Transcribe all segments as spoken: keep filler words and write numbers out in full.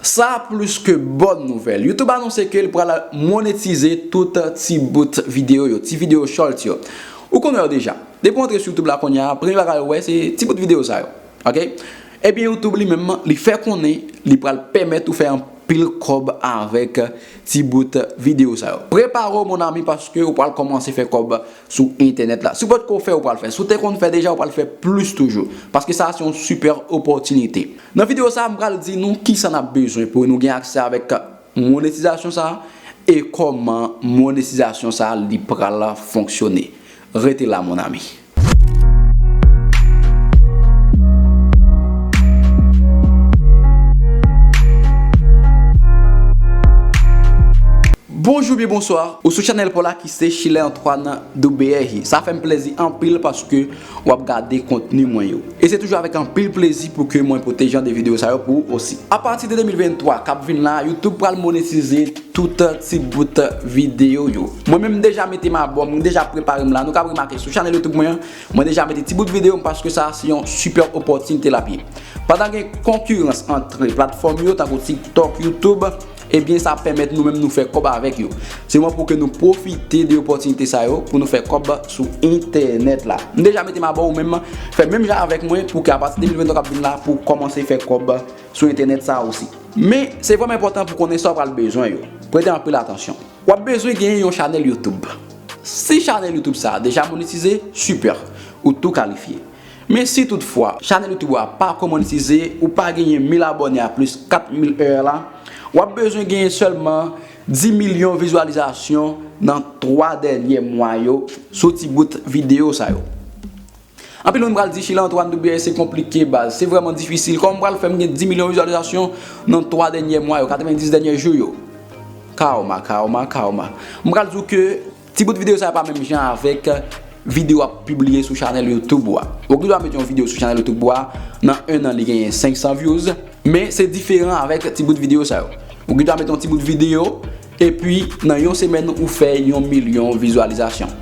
Sa plis ke bòn nouvèl. YouTube anonse ke l pral monetize tout ti bout videyo yo, ti videyo short yo. Ou konn wè yo deja. Depi w antre sou YouTube la kounye a, premye bagay ou wè se ti bout videyo sa yo. Ok? Ebyen, YouTube li menm, li fè konnen li pral pèmèt ou fè anpil kòb avèk ti bout videyo sa yo. Prepare w, mon ami, paske ou pral kòmanse fè kòb sou entènèt la. Si w potko fè, ou pral fè. Si w te konn fè deja, ou pral fè plis toujou. Paske sa se yon sipè opòtinite. Nan videyo sa, m pral di nou kisa n ap bezwen pou nou gen aksè avèk monetizasyon sa e kòman monetizasyon sa li pral fonksyone. Rete la, mon ami. Bonjou byen bonswa. Ou sou chanèl pa w la ki se Chilè Antoine W R. Sa fè m plezi anpil paske w ap gade kontni mwen yo. E se toujou avèk anpil plezi pou ke mwen pote jan de videyo sa yo pou ou osi. Apati de de mil venntwa k ap vin la, YouTube pral monetize tout ti bout videyo yo. Mwen menm m deja mete m abò, m deja prepare m la. Nou ka remake sou chanèl YouTube mwen an, mwen deja mete ti bout videyo m paske sa se yon sipè opòtinite l ap ye. Pandan gen konkirans ant platfòm yo, tankou TikTok, YouTube, ebyen sa pèmèt nou menm nou fè kòb avèk yo. Se moman pou ke nou pwofite de opòtinite sa yo pou nou fè kòb sou entènèt la. M deja mete m abò, ou menm fè menm jan avèk mwen pou ke apati de mil venntwa k ap vin la pou w kòmanse fè kòb sou entènèt sa osi. Men se vrèman enpòtan pou konnen sa w pral bezwen yo. Prete anpil atansyon. W ap bezwen genyen yon chanèl YouTube. Si chanèl YouTube sa a deja monetize, sipè, ou tou kalifye. Men si toutfwa chanèl YouTube ou a pa ko monetize, ou pa genyen mil abòne a plis kat mil è la, w ap bezwen genyen sèlman dis milyon vizyalizasyon nan twa dènye mwa yo sou ti bout videyo sa yo. Anpil moun pral di, Chilè Antoine W R, se konplike, baz. Se vrèman difisil. Kòman m pral fè m gen dis milyon vizyalizasyon nan twa dènye mwa yo, katrevendis dènye jou yo? Karma, karma, karma. M pral di w ke ti bout videyo sa yo pa menm jan avèk videyo w ap pibliye sou chanèl YouTube ou a. Ou gen dwa mete yon videyo sou chanèl YouTube ou a, nan en an li genyen senk san views, men se diferan avèk ti bout videyo sa yo. Ou gen dwa mete yon ti bout videyo, epi nan yon semèn ou fè yon milyon vizyalizasyon.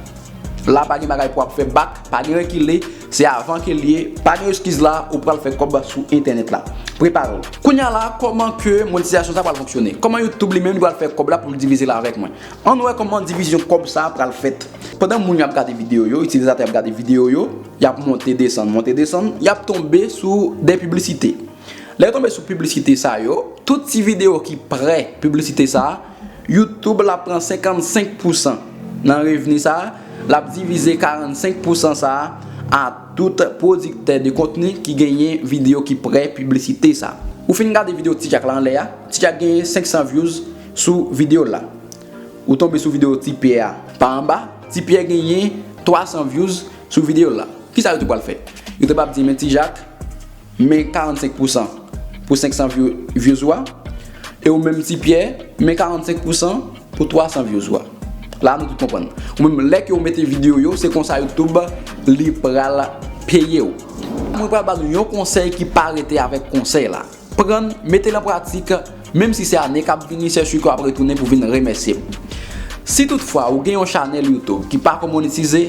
La pa gen bagay pou w ap fè bak, pa gen rekile, se avan ke l ye, pa gen eskiz la, ou pral fè kòb sou entènèt la. Prepare w. Kounye a la, kòman ke monetizasyon sa pral fonksyone? Kòman YouTube li menm li pral fè kòb la pou l divize l avèk mwen? Ann wè kòman divizyon kòb sa pral fèt. Pandan moun yo ap gade videyo yo, itilizatè ap gade videyo yo, y ap monte desann, monte desann, y ap tonbe sou de piblisite. Lè yo tonbe sou piblisite sa yo, tout ti videyo ki prè piblisite sa, YouTube l ap pran senkannsenk pousan nan revni sa, l ap divize karannsenk pousan sa a tout pwodiktè de kontni ki genyen videyo ki prè piblisite sa. Ou fin gade videyo Ti Jak la anlè a, Ti Jak genyen senk san views sou videyo la. Ou tonbe sou videyo Ti Pyè a pa anba, Ti Pyè genyen twa san views sou videyo la. Kisa YouTube pral fè? YouTube ap di, men Ti Jak, men karannsenk pousan pou senk san view-, views ou a, e ou menm Ti Pyè, men karannsenk pousan pou twa san views ou a. La nou tout konprann. Ou menm lè ke ou mete videyo yo, se konsa YouTube li pral peye w. Mwen pral ba nou yon konsèy ki pa rete avèk konsèy la. Pran, mete l an pratik, menm si se ane k ap vini, se si ke w ap retounen pou vin remèsye m. Si toutfwa ou gen yon chanèl YouTube ki pa ko monetize,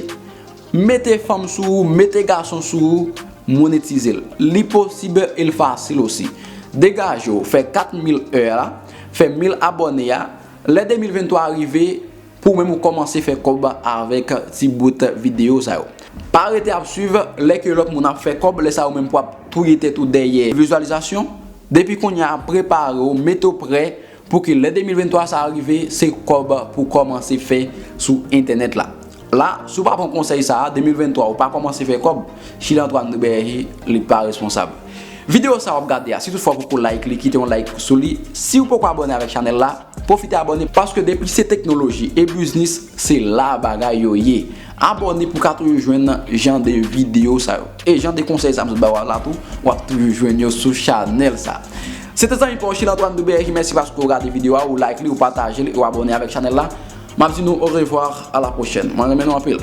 mete fanm sou ou, mete gason sou ou, monetize l. Li posib e l fasil osi. Degaje w, fè kat mil è la, fè mil abòne a, lè de mil venntwa rive, pou ou menm ou kòmanse fè kòb avèk ti bout videyo sa yo. Pa rete ap swiv lè ke lòt moun ap fè kòb, lè sa ou menm pou ap touye tèt ou dèyè vizyalizasyon. Depi kounye a, prepare w, mete w prè pou ke lè de mil venntwa sa a rive, se kòb pou kòmanse fè sou entènèt la. La, si w pa pran konsèy sa a, de mil venntwa ou pa kòmanse fè kòb, Chilè Antoine W R li pa responsab. Videyo sa w ap gade a, si toutfwa w poko like li, kite yon like sou li. Si w poko abòne avèk chanèl la, pwofite abòne, paske depi se teknoloji e biznis, se la bagay yo ye. Abòne pou w ka toujou jwenn jan de videyo sa yo. E jan de konsèy sa m sot ba w la tou, w ap toujou jwenn yo sou chanèl sa. Se te zanmi pa w Chilè Antoine W R, mèsi paske w gade videyo a, ou like li, ou pataje li, ou abòne avèk chanèl la. M ap di nou orevwa, a la pwochèn. Mwen renmen nou anpil.